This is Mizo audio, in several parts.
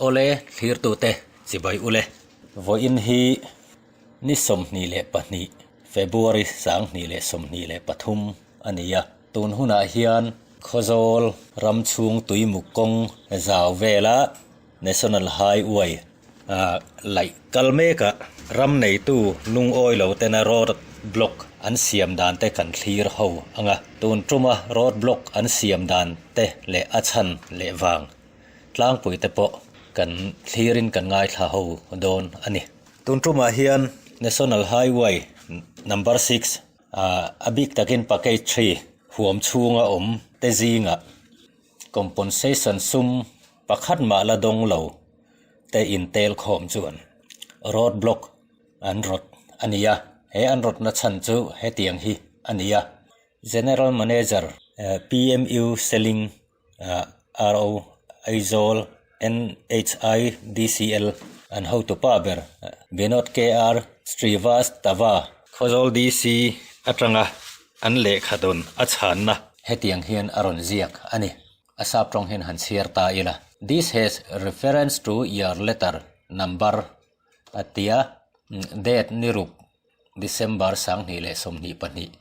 Awle thlirtute chibai ule. Vawiin hi ni 22 February 2023 a ni a. Tun hunah hian Khawzawl ram chhung tuimuk kawng zau vela National Highway laih kal mekah ram neitu lungawi lo tena road block an siam dan te kan thlir ho ang a. Tun tuma road block an siam dan te leh a chhan leh vang tlangpui te pawh kan thlirin kan ngaithla ho dawn a ni. Tun tumah hian National Highway number 6 a bik takin package 3 huam chhunga awm te zingah compensation sum pakhat mah la dawng lo te intel khawm chuan road block an rawt a ni a, he an rawtna chhan chu hetiang hi a ni a. General Manager PMU Selling RO Aizawl NHI DCL an hotu pa ber Vinod KR Srivastava Khawzawl DC atanga an lehkha dawn a chhanna. Hetiang hian a rawn ziak a ni. A sap tawng hian han chhiar ta ila. This has reference to your letter number a tia date ni ruk December 2022.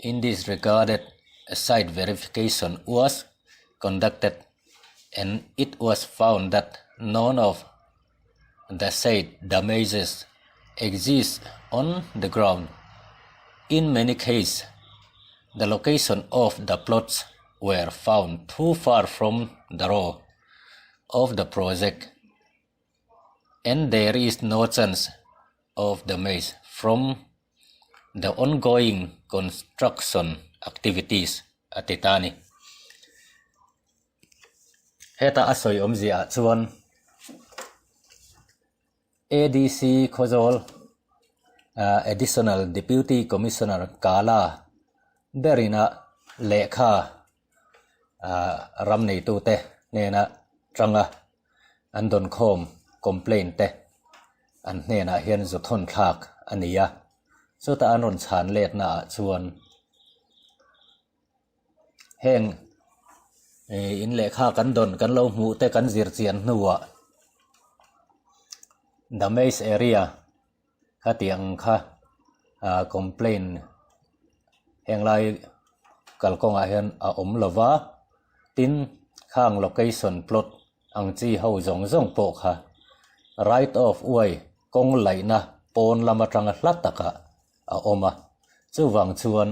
In this regarded a site verification was conducted and it was found that none of the said damages exist on the ground. In many cases, the location of the plots were found too far from the road of the project and there is no chance of damage from the ongoing construction activities a ti ta a ni. Heta a sawi awmzia ah chuan ADC Khawzawl ah Additional Deputy Commissioner Kala berina lehkha ah ram neitute hnena tanga an dawn khawm complaint te an hnenah hian zu thawn thlak a ni a, chutah an rawn chhan letna ah chuan heng ih in lehkha kan dawn kan lo hmuh te kan zir chian hnuah damage area khatiang kha ah complaint henglai kalkawngah hian a awm lo va tin khang location plot ang chi ho zawng zawng pawh kha right of way kawng laihna pawn lam atanga hla takah a awm a chuvang chuan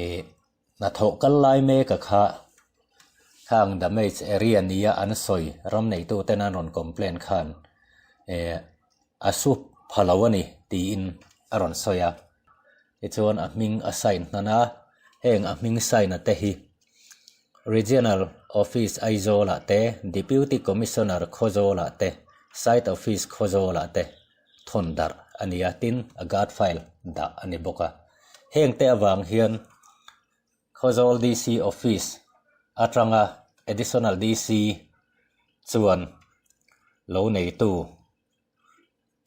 ih hnathawh kal lai mek a kha khang damage area nia an sawi ram neitu ten an rawn complaint khan eh a su pha lo a ni tiin a rawn sawi a tichuan a hming a sign hnan a heng a hming sign a te hi regional office Aizawl ah te deputy commissioner Khawzawl ah te site office Khawzawl ah te thawn darh a ni a tin a guard file dah a ni bawk a heng te avang hian Khawzawl DC office atanga additional DC chuan lo neitu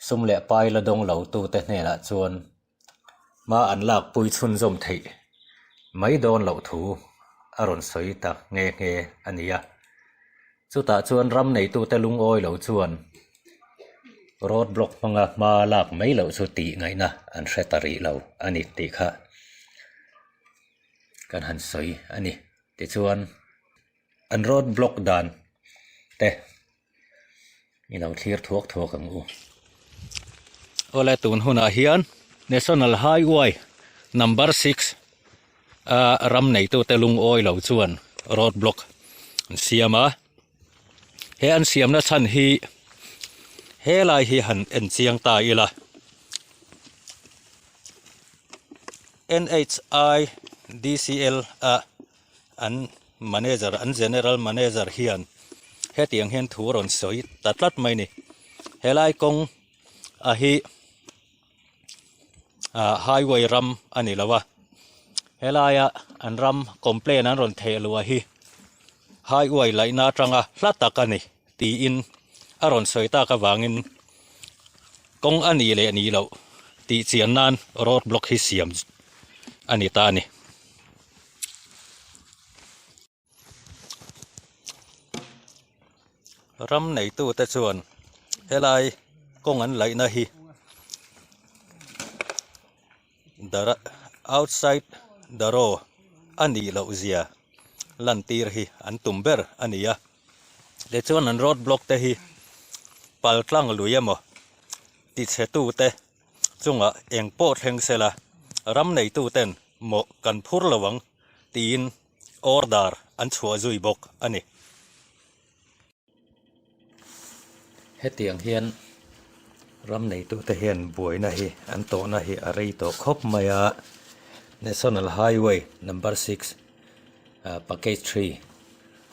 sum leh pai la dawng lo tute hnenah chuan hma an lak pui chhunzawm theih mai dawn loh thu a rawn sawi ta nghe nghe a ni a. Chutah chuan ram neitute lungawi lo chuan road block hmanga hma lak mai loh chu tih ngaihna an hre ta rih lo a ni tih kha kan han sawi a ni. Tichuan an road block dan te i lo thlir thuak thuak ang u. Awle tun hunah hian National Highway number 6 a ram neitute lungawi lo chuan road block an siam a he an siamna chhan hi helai hi han en chiang ta ila N_H_I D_C_L a an manager an general manager hian hetiang hian thu a rawn sawi ta tlat mai a ni helai kawng a hi ah highway ram a ni lo a helaia an ram complaint an rawn theh luah hi highway laihna atanga hla tak a ni tiin a rawn sawi tak avangin kawng a nih leh nih loh tih chian nan road block hi siam a ni ta a ni. Ram neitute chuan helai kawng an laihna hi the outside the row a nih loh zia lantir hi an tum ber a ni a tichuan an road block te hi pal tlang lui emaw tichhe tute chungah eng pawh thleng sela ram neitu ten mawh kan phur lo ang tiin order an chhuah zui bawk a ni. Hetiang hian ram neitute hian buaina hi an tawhna hi a rei tawh khawp mai a, National Highway number six ah package three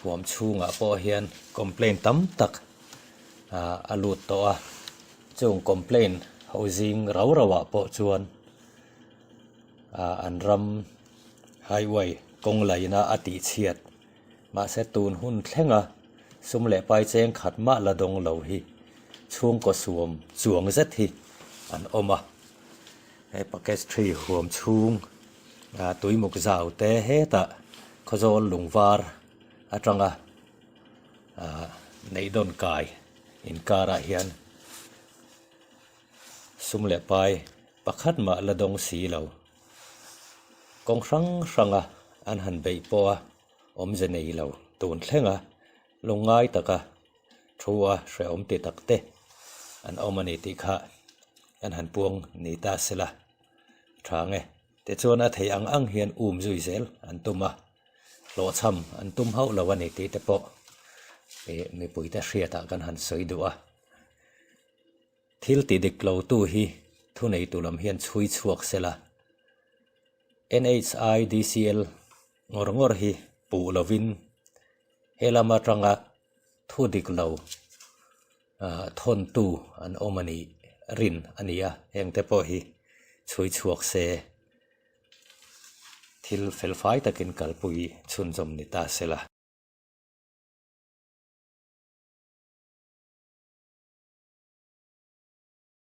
huam chhungah pawh hian complaint tam tak ah a lut tawh a, chung complaint ho zing rau rau ah pawh chuan ah an ram highway kawng laihna a tihchhiat. Mahse tun hun thlenga sum leh pai cheng khat mah la dawng lo hi chhungkaw suam chuang zet hi an awm a. He package three huam chhung ah tuimuk zau te hetah Khawzawl lungvar atanga ah neihdawn kai inkarah hian sum leh pai pakhat mah la dawng si lo. Kawng hrang hranga an han beih pawha awmze nei lo tun thlenga lungngai taka thu a hrehawm ti tak te an awm a ni tih kha an han puang ni ta sela tha nge. Tichuan a thei ang ang hian um zui zel an tum a, hlawhchham an tum hauh lo a ni tih te pawh ih mipuite hriatah kan han sawi duh a. Thil ti dik lo tu hi thuneitu lam hian chhui chhuak sela, NHIDCL ngawr ngawr hi puh lovin he lam atanga thu dik lo thawntu an awm a nih rin a ni a, hengte pawh hi chhui chhuak se thil felfai takin kalpui chhunzawm ni ta sela.